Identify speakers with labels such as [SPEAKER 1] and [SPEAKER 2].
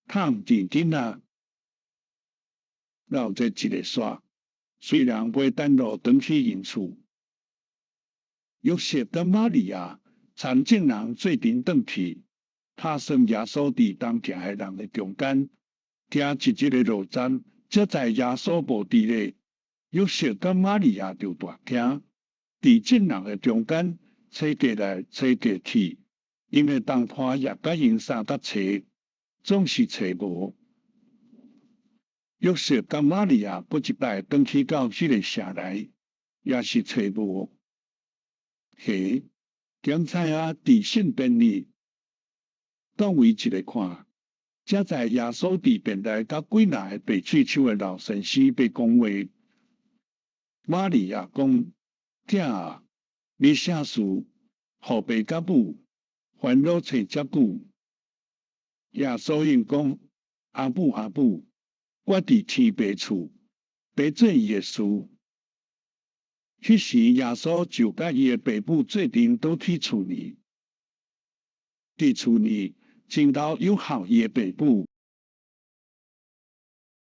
[SPEAKER 1] 趁錢緊仔。落這一个煞，雖然袂等路轉去𪜶厝，約瑟佮瑪利亞攙眾人做陣轉去，拍算耶穌佇同行的人的中間，行一日的路程，才知耶穌無佇咧。約瑟佮瑪利亞就大驚，佇眾人的中間揣過來揣過去，𪜶的同伴也佮𪜶相佮揣，總是揣無。約瑟佮瑪利亞閣一擺轉去到彼个城內，也是揣無。嘿，檢查啊，佇聖殿裡，佗位一个看，才知耶穌佇殿內佮幾若个白喙手的老先生欲講話。瑪利亞講：囝啊，你啥事，予爸佮母煩惱揣遮久？耶穌應講：阿母阿母，我佇天爸厝，欲做伊的事。彼時耶穌就佮伊的爸母做陣倒去厝裡。佇厝裡，前頭有效伊的爸母。